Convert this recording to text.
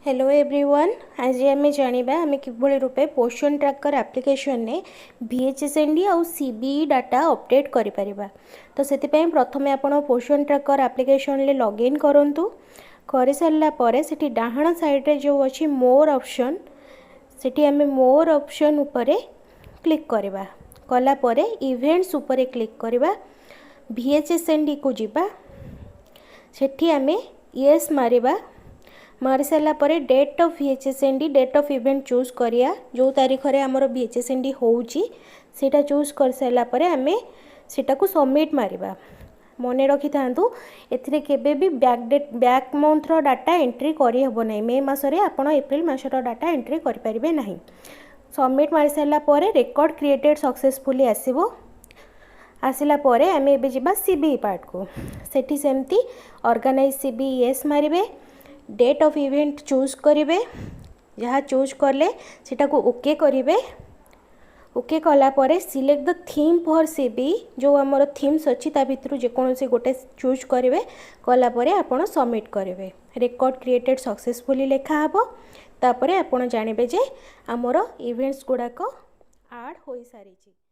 Hello everyone, ଆଜି ଆମେ ଜାଣିବା ଆମେ କିଭଳି ରୂପେ ପୋଷଣ ଟ୍ରାକର୍ ଆପ୍ଲିକେସନରେ ଭିଏଚ୍ଏସ୍ଏନ୍ଡି ଆଉ ସିବିଇ ଡାଟା ଅପଡ଼େଟ୍ କରିପାରିବା। ତ ସେଥିପାଇଁ ପ୍ରଥମେ ଆପଣ ପୋଷଣ ଟ୍ରାକର୍ ଆପ୍ଲିକେସନରେ ଲଗ୍ଇନ୍ କରନ୍ତୁ। କରିସାରିଲା ପରେ ସେଠି ଡାହାଣ ସାଇଡ଼୍ରେ ଯେଉଁ ଅଛି ମୋର୍ ଅପସନ୍, ସେଠି ଆମେ ମୋର୍ ଅପସନ୍ ଉପରେ କ୍ଲିକ୍ କରିବା। କଲା ପରେ ଇଭେଣ୍ଟସ୍ ଉପରେ କ୍ଲିକ୍ କରିବା, ଭିଏଚ୍ଏସ୍ଏନ୍ଡିକୁ ଯିବା, ସେଠି ଆମେ ୟେସ୍ ମାରିବା। ମାରି ସାରିଲା ପରେ date of VHSND, date of event choose କରିବା। ଯେଉଁ ତାରିଖରେ ଆମର ଭିଏଚ୍ଏସ୍ଏନ୍ଡି ହେଉଛି, ସେଇଟା ଚୁଜ୍ କରିସାରିଲା ପରେ ଆମେ ସେଇଟାକୁ ସବମିଟ୍ ମାରିବା। ମନେ ରଖିଥାନ୍ତୁ, ଏଥିରେ କେବେ ବି ବ୍ୟାକ୍ ଡେଟ୍, ବ୍ୟାକ୍ ମନ୍ଥର ଡାଟା ଏଣ୍ଟ୍ରି କରିହେବ ନାହିଁ। ମେ ମାସରେ ଆପଣ ଏପ୍ରିଲ ମାସର ଡାଟା ଏଣ୍ଟ୍ରି କରିପାରିବେ ନାହିଁ। ସବମିଟ୍ ମାରିସାରିଲା ପରେ ରେକର୍ଡ଼ କ୍ରିଏଟେଡ଼୍ ସକ୍ସେସଫୁଲି ଆସିବ। ଆସିଲା ପରେ ଆମେ ଏବେ ଯିବା ସିବିଇ ପାର୍ଟକୁ। ସେଠି ସେମିତି ଅର୍ଗାନାଇଜ୍ ସିବିଇ ୟେସ୍ ମାରିବେ, ଡେଟ୍ ଅଫ୍ ଇଭେଣ୍ଟ ଚୁଜ୍ କରିବେ। ଯାହା ଚୁଜ୍ କଲେ ସେଟାକୁ ଓକେ କରିବେ। ଓକେ କଲା ପରେ select the theme for CBE, ଯେଉଁ ଆମର ଥିମ୍ସ ଅଛି ତା ଭିତରୁ ଯେକୌଣସି ଗୋଟେ ଚୁଜ୍ କରିବେ। କଲା ପରେ ଆପଣ ସବମିଟ୍ କରିବେ। ରେକର୍ଡ଼ କ୍ରିଏଟେଡ଼୍ ସକ୍ସେସଫୁଲି ଲେଖା ହେବ। ତାପରେ ଆପଣ ଜାଣିବେ ଯେ ଆମର ଇଭେଣ୍ଟସ୍ ଗୁଡ଼ାକ ଆଡ଼୍ ହୋଇସାରିଛି।